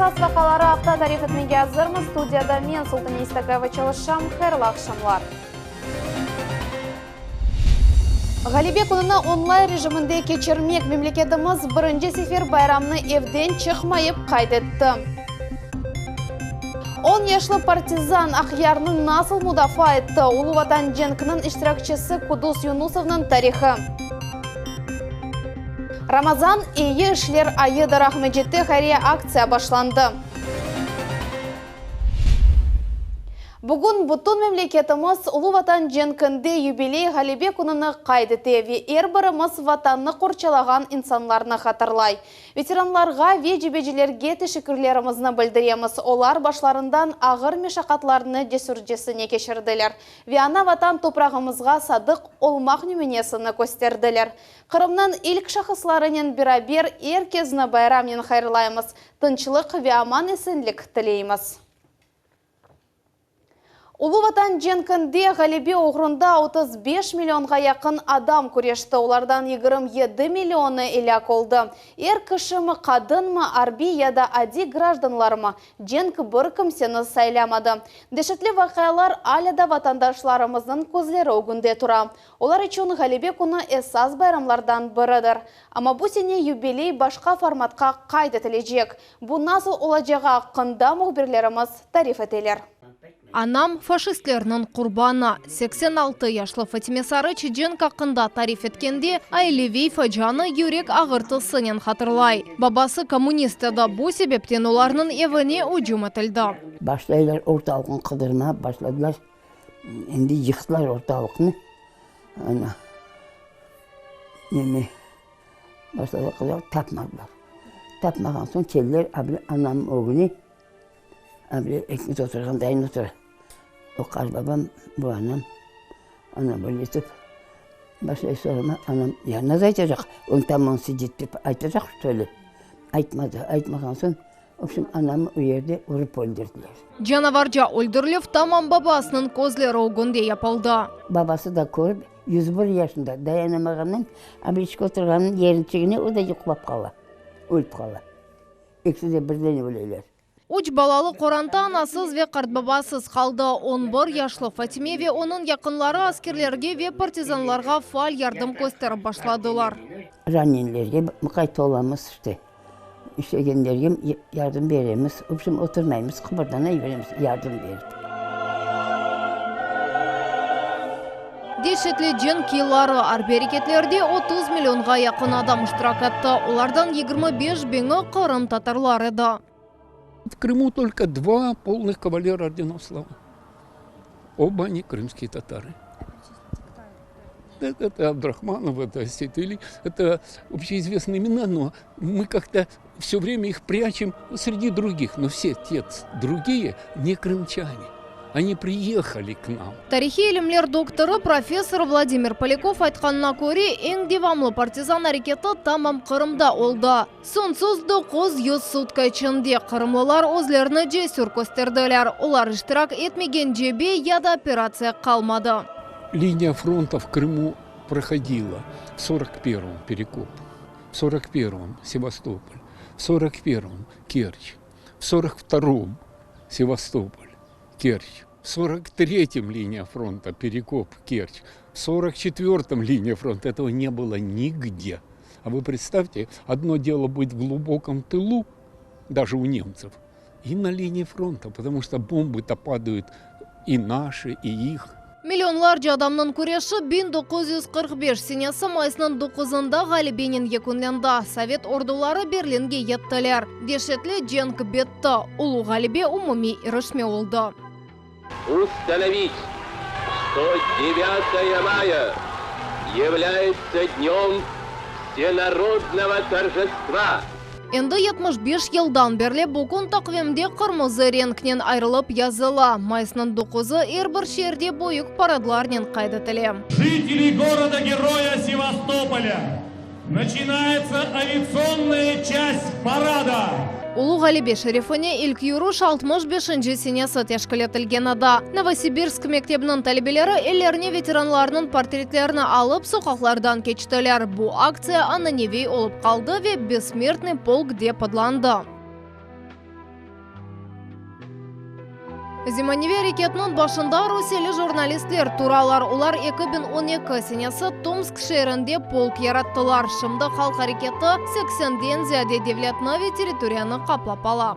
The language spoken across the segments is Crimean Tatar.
Esas vaqaları aqta tarif etmege azırmız. Studiyada men, Sultane İstakayeva çalışam. Hayırlı aqşamlar. Ğalebe kününi onlayn rejiminde keçirmek, memleketimiz birinci sefer bayramnı evden çıqmayıp qayd etti. On yaşlı partizan Aqyarnı nasıl mudafaa etti, Ulu Vatan cenkiniñ iştirakçisi Kudus Yunusovnıñ tarihı. Ramazan, eyi işler ayıdır, Aqmescitte hayriye aktsiya başlandı. Bugün bütün memleketimiz Ulu Vatan cenkinde yubiley Ğalebe kününi qayd ete ve er birimiz Vatannı qorçalağan insanlarnı hatırlay. Veteranlarğa ve cebecilerge teşekkürlerimizni bildiremiz, olar başlarından ağır meşaqatlarnı cesürcesine keçirdiler ve ana-Vatan toprağımızğa sadıq olmaq nümünesini kösterdiler. Qırımnıñ ilk şahıslarınen beraber er kezni bayramnen hayırlaymız, tınçlıq ve aman-esenlik tileymiz. Ulu Vatan cenkinde ğalebe oğrunda 35 millionğa yaqın adam küreşti, olardan 27 millionı elâk oldı. Er kişimi, qadınmı, arbiy ya da adiy grajdanlarmı, cenk bir kimseni saylamadı. Deşetli vaqialar alâ da vatandaşlarımıznıñ közleri ögünde tura. Olar içün Ğalebe künü esas bayramlardan biridir. Amma bu sene yubiley başqa formatqa qayd etilecek. Bu nasıl olacağı aqqında mühbirlerimiz tarif eteler. Anam, faşistlerniñ qurbanı. 86 yaşlı Fatime Sarıç cenk aqqında tarif etkende, aileviy facianı yürek ağırtısınen hatırlay. Babası kommunist edi, bu sebepten olarnıñ evine ücüm etildi. Başlaylar ortalıqnı qıdırmağa, başladılar. Endi yıqtılar ortalıqnı. Ana, nemi, başladılar qıdırmağa, tapmadılar. Tapmağan soñ keldiler abile anamnıñ ögüne. Abile ekimiz oturğan dayın otura. O qartbabam, bu anam. Ana böyle etip başlay sorama, anam ya nasıl aytacaq, on tam on sidit dep aytacaq şçto li? Aytmadı. Aytmağan soñ, vobşem, anamnı o yerde urıp öldürdiler. Canavarca öldürilüv tamam babasınıñ közleri ögünde yapıldı. Babası da körip, 101 yaşında, dayanamağandan, abiçik oturğanınıñ yerinçigine o da yuqlap qala, ölip qala. Ekisi de birden öleler. Üç balalı qoranta anasız ve qartbabasız qaldı. On bir yaşlı Fatime ve onıñ yaqınları askerlerge ve partizanlarğa faal yardım kösterip başladılar. Ranenlerge muqayt olamız, işte, işlegenlerge yardım beremiz. Vobşem, oturmaymız, qıbırdana beremiz, yardım berip. Deşetli cenk yılları arbiy areketlerde 30 millionğa yaqın adam iştirak etti, olardan 25 biñi qırımtatarlar edi. В Крыму только два полных кавалера орденов славы. Оба они крымские татары. Это, это Абдрахманов, это Сейтели, это общеизвестные имена, но мы как-то все время их прячем среди других. Но все те другие не крымчане. Они приехали к нам. Tarihiy ilimler doktorı, professor Vladimir Polâkov aytqanına köre, eñ devamlı partizan areketi tamam Qırımda oldı. Soñsuz 900 sutka içinde qırımlılar özlerini cesür kösterdiler, olar iştirak etmegen cebe ya da operatsiya qalmadı. Liniya fronta v Krımu prohodila v sorok pervom, Perekop, v sorok pervom, Sevastopol, v sorok pervom, Kerç, v sorok vtorom, Sevastopol, Kerç, v sorok tretem liniya fronta, Perekop, Kerç, v sorok çetvertom liniya fronta, этого не было nigde. А вы представьте, одно дело быть в глубоком тылу, даже у немцев, и на линии фронта, потому что бомбы-то падают и наши, и их. Millionlarca adamnıñ küreşi 1945 senesi mayısnıñ doquzında ğalebenen yekünlendi, sovet orduları Berlinge yettiler. Deşetli cenk bitti, ulu ğalebe umumiy irişme oldı. Установить, что 9 мая является днем всенародного торжества. Endi 75 yıldan berli bu kün taqvimde qırmızı renknen ayırılıp yazıla. Mayısnıñ doquzı er bir şeerde büyük paradlarnen qayd etile. Жители города-героя Севастополья, начинается авиационная часть парада! Ulu Ğalebe şerefine ilk yürüş 65-nci senesi teşkil etilgen edi. Novosibirsk mektebiniñ talebeleri ellerine veteranlarnıñ portretlerini alıp, soqaqlardan keçtiler. Bu aktsiya ananeviy olıp qaldı ve Bessmertnıy polk dep adlandı. Zemaneviy areketniñ başında rusiyeli jurnalistler turalar. Olar 2012 senesi Tomsk şeerinde polk yarattılar. Şimdi halq areketi seksenden ziyade devletni ve territoriyanı qaplap ala.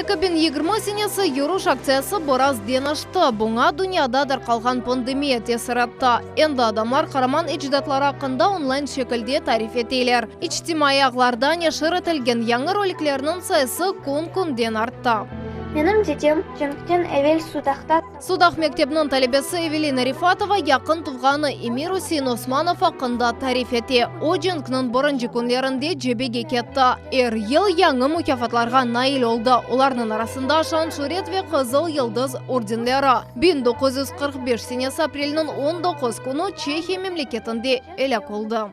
2020 senesi yürüş aktsiyası biraz deñişti. Buña dünyada darqalğan pandemiya tesir etti. Endi adamlar qaraman ecdatları aqqında onlayn şekilde tarif eteler. İçtimaiy ağlarda neşir etilgen yañı roliklerniñ sayısı kün-künden artta. Menim dedem cenkten evel Sudaqta. Sudaq mektebiniñ talebesi Evelina Refatova yaqın tuvğanı Emir-Üsein Osmanov aqqında tarif ete. O, cenkniñ birinci künlerinde cebege ketti. Er yıl yañı mukâfatlarğa nail oldı, olarnıñ arasında Şan-şüret ve Qızıl Yıldız ordenleri. 1945 senesi aprelniñ 19 künü Çehiya memleketinde elâk oldı.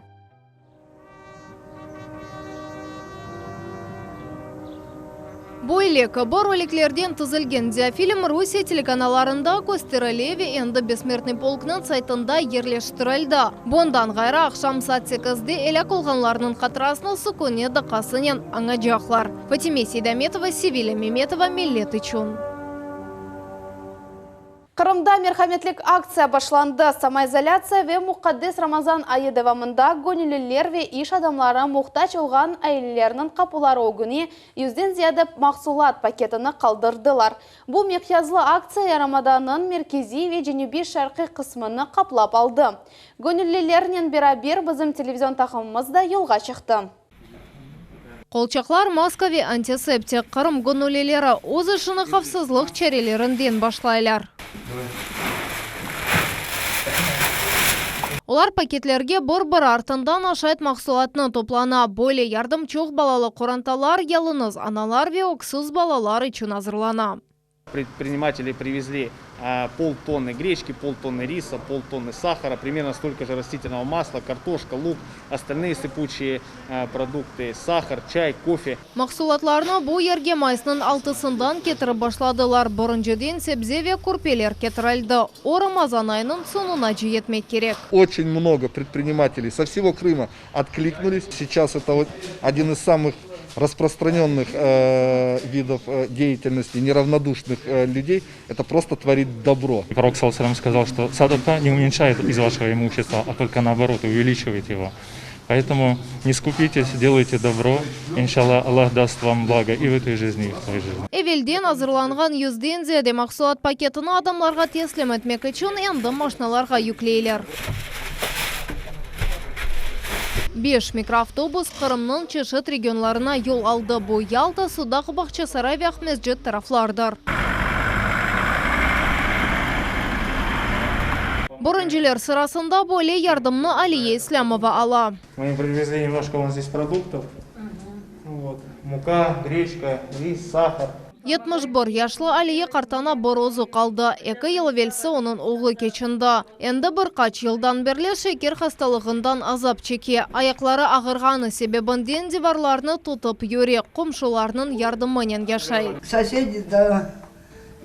Böyle kibi roliklerden tizilgen diafilm Rusiye telekanallarında kösterile ve endi Bessmertnıy polknıñ saytında yerleştirildi. Bundan ğayrı, aqşam saat sekizde elâk olğanlarnıñ hatırasını sukünet daqqasınen añacaqlar. Fatime Seydametova, Sevilâ Memetova, Millet içün. Qırımda merhametlik aktsiya başlandı. Samoizolâtsiya ve muqaddes Ramazan ayı devamında göñülliler ve iş adamları muhtac olğan ailelerniñ qapuları ögüne yüzden ziyade mahsulat paketini qaldırdılar. Bu miqyaslı aktsiya yarımadanıñ merkeziy ve cenübiy-şarqiy qısmını qaplap aldı. Göñüllilernen beraber bizim televizion taqımımız da yolğa çıqtı. Qolçaqlar, maska ve antiseptik. Qırım göñüllileri öz işini havfsızlıq çarelerinden başlaylar. Olar paketlerge bir-biri artından aşayt mahsulatnı toplana. Böyle yardım çoq balalı qorantalar, yalıñız analar ve öksüz balalar içün azırlana. Предприниматели привезли полтонны гречки, полтонны риса, полтонны сахара, примерно столько же растительного масла, картошка, лук, остальные сыпучие продукты, сахар, чай, кофе. Mahsulatlarnı bu yerge mayısnıñ altısından ketirip başladılar. Birinciden sebze ve kürpeler ketirildi. O, Ramazan ayınıñ soñunace yetmek kerek. Очень много предпринимателей со всего Крыма откликнулись. Сейчас это вот один из самых распространенных видов деятельности неравнодушных людей. Это просто творить добро. Пророк саллаллаху сказал, что садака не уменьшает из вашего имущества, а только наоборот увеличивает его. Поэтому не скупитесь, делайте добро. Иншаллах, Аллах даст вам благо и в этой жизни, и в той жизни. Evelden azırlanğan yüzden ziyade mahsulat paketini adamlarğa teslim etmek içün endi maşinalarğa yükleyler. Beş mikroavtobus Qırımnıñ çeşit regionlarına yol aldı. Bu Yalta, Sudaq, Bağçasaray ve Aqmescit taraflardır. Birinciler sırasında böyle yardımnı Aliye İslâmova ala. Мы им привезли немножко вон здесь продуктов. Вот, мука, гречка, рис, сахар. 71 yaşlı Aliye qartana bir özü qaldı. Eki yıl evelsi onıñ oğlu keçindi. Endi bir qaç yıldan berli şeker hastalığından azap çeke. Ayaqları ağırğanı sebebinden divarlarnı tutıp yüre, qomşularnıñ yardımınen yaşay. Sosedi, da,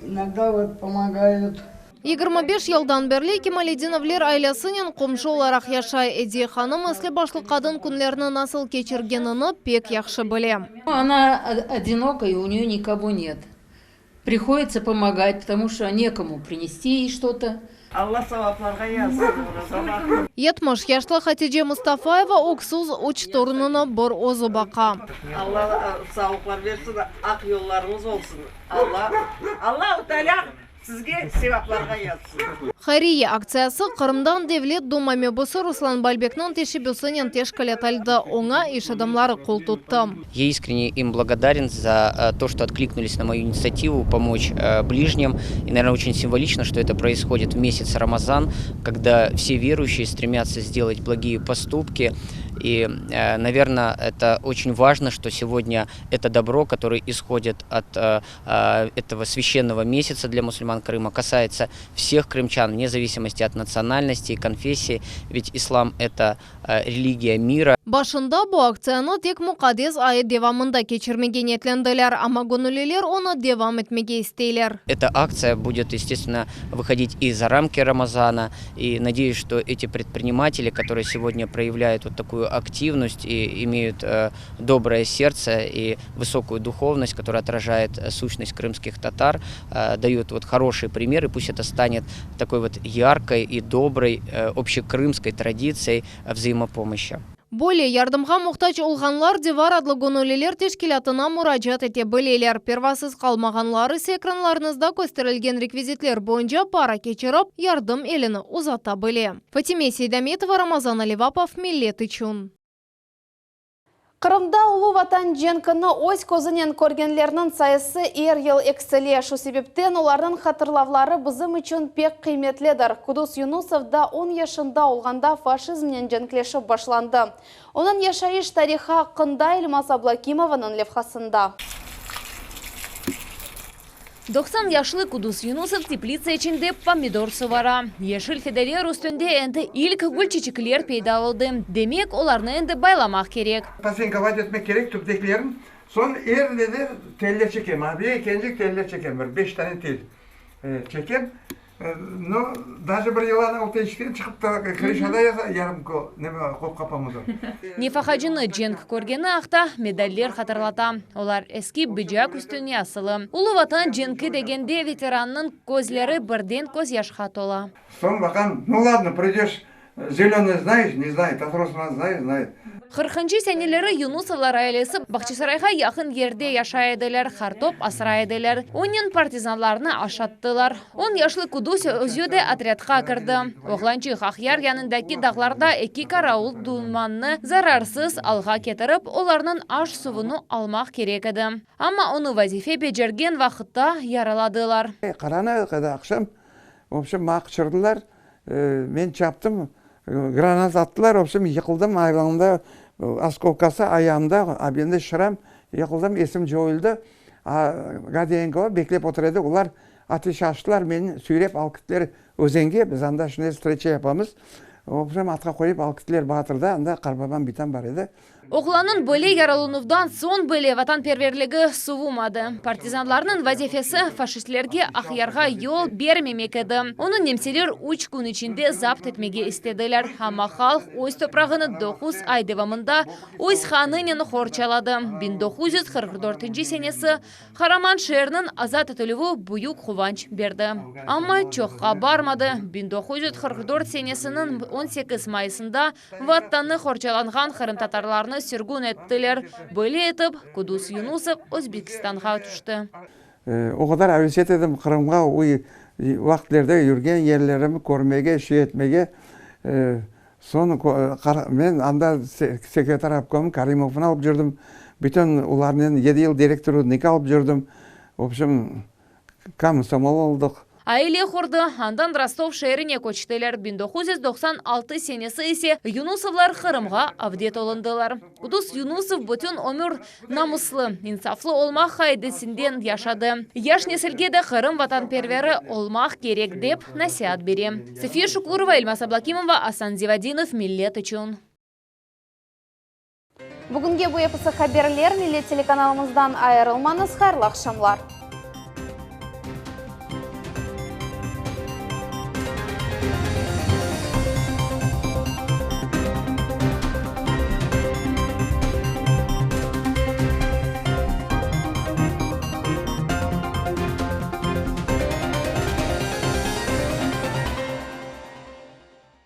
inogda vot pomogayut. 25 yıldan berli Kemaledinovler ailesinen qomşu olaraq yaşay. Ediye hanım esli-başlı qadın künlerni nasıl keçirgenini pek yahşı bile. Она одинока, и у нее никого нет. Приходится помогать, потому что некому принести ей что-то. Alla savaplarğa yazsın, oraza baqın. 70 yaşlı Hatice Mustafayeva öksüz üç torunını bir özü baqa. Alla sağlıqlar bersin, aq yollarıñız olsun. Alla, Allahu Teala sizge sevaplarğa yazsın. Hayriye aktsiyası Qırımdan Devlet Duma mebusı Ruslan Balbekniñ teşebbüsinen teşkil etildi. Oña iş adamları qol tuttı. Я искренне им благодарен за то, что откликнулись на мою инициативу помочь ближним. И, наверное, очень символично, что это происходит в месяц Рамазан, когда все верующие стремятся сделать благие поступки. И, наверное, это очень важно, что сегодня это добро, которое исходит от этого священного месяца для мусульман Крыма, касается всех крымчан, вне зависимости от национальности и конфессии. Ведь ислам – это религия мира. Başında bu aktsiyanı tek muqaddes ayı devamında keçirmege niyetlendiler, amma göñülliler onı devam etmege isteyler. Эта акция будет, естественно, выходить и за рамки Рамазана, и надеюсь, что эти предприниматели, которые сегодня проявляют вот такую активность и имеют доброе сердце и высокую духовность, которая отражает сущность крымских татар, дают вот хороший пример, и пусть это станет такой вот яркой и доброй общекрымской традицией взаимопомощи. Böyle yardımğa muhtac olğanlar Divar adlı göñülliler teşkilâtına muracaat ete bileler. Pervasız qalmağanlar ise ekranlarıñızda kösterilgen rekvizitler boyunca para keçirip, yardım elini uzata bile. Fatime Seydametova, Ramazan Alivapov, Millet içün. Qırımda Ulu Vatan cenkini öz közünen körgenlerniñ sayısı er yıl eksile. Şu sebepten olarnıñ hatırlavları bizim içün pek qıymetlidir. Kudus Yunusov da on yaşında olğanda faşizmnen cenkleşip başlandı. Onıñ yaşayış tarihı aqqında Elmaz Ablakimovanıñ levhasında. 90 yaşlı Kudus Yunusov teplitsa içinde pomidor suvara. Yeşil fedeler üstünde endi ilk gülçiçikler peyda oldı. Demek, olarnı endi baylamaq kerek. Pasenkavat etmek kerek tüpteklerin. Soñ erine de teller çekem. Abi ekencik teller çekem. Bir beş tane tel çekem. No, daje bir yılan altı eşikten çıqıp ta krışada yarım neme qopqa pomidor. Nefaqacını cenk körgeni aqta medaller hatırlata. Olar eski bıcaq üstüne asılı. Ulu Vatan cenki degende veterannıñ közleri birden közyaşqa tola. Soñ baqam, nu ladno, pridöş, Zelönıy znayeş, ne znaye, Tatar Osman znaye, znaye. Qırqıncı seneleri Yunusovlar ailesi Bağçasarayğa yaqın yerde yaşay ediler, qartop asray ediler. Onen partizanlarnı aşattılar. On yaşlı Kudus özü de otrâdqa kirdi. Oğlançıq Aqyar yanındaki dağlarda eki karaul duşmannı zararsız alğa ketirip, olarnıñ aş-suvunı almaq kerek edi. Amma onı vazife becergen vaqıtta yaraladılar. Qaranlıq edi aqşam, vobşem, maña qıçırdılar, Men çaptım, granat attılar, vobşem, yıqıldım, ayağımda oskolkası, ayağımda, abende şıram, yıqıldım, esim coyuldı. A Gadeyenkova beklep otura edi, olar ateş açtılar, meni süyrep alıp kettiler özenge, biz anda şunday streça yapamız, vobşem, atqa qoyıp alıp kettiler Batırda, anda qarbabam, bitam bar edi. Oğlannıñ böyle yaralanuvdan soñ bile vatanperverligi suvumadı. Partizanlarnıñ vazifesi faşistlerge Aqyarğa yol bermemek edi. Onı nemseler üç kün içinde zapt etmege istediler. Amma halq öz toprağını doquz ay devamında öz qanınen qorçaladı. 1944 senesi Qaraman şeeriniñ azat etilüvi büyük quvanç berdi. Amma çoqqa barmadı, 1944 senesiniñ 18 mayısında Vatannı qorçalanğan qırımtatarlarnı sürgün ettiler. Böyle etip, Kudus Yunusov Özbekistanğa tüşti. O qadar aveset edim Qırımğa o vaqıtlerde yürgen yerlerimi körmege, şey etmege. Soñ men anda sekretar obkomı Karimovnı alıp yürdim. Bütün olarnen yedi yıl direktor Rudniki alıp yürdim. Vobşem, komsomol oldıq. Aile qurdı, andan Rostov şeerine köçtiler, 1996 senesi ise Yunusovlar Qırımğa avdet olundılar. Kudus Yunusov bütün ömür namuslı, insaflı olmaq qaidesinden yaşadı. Yaş nesilge de Qırım vatanperveri olmaq kerek dep nasiat bere. Safiye Şukurova, Elmaz Ablakimova, Asan Zivadinov, Millet içün. Bugünge bu episi haberler, Millet telekanalımızdan ayırılmañız, hayırlı aqşamlar.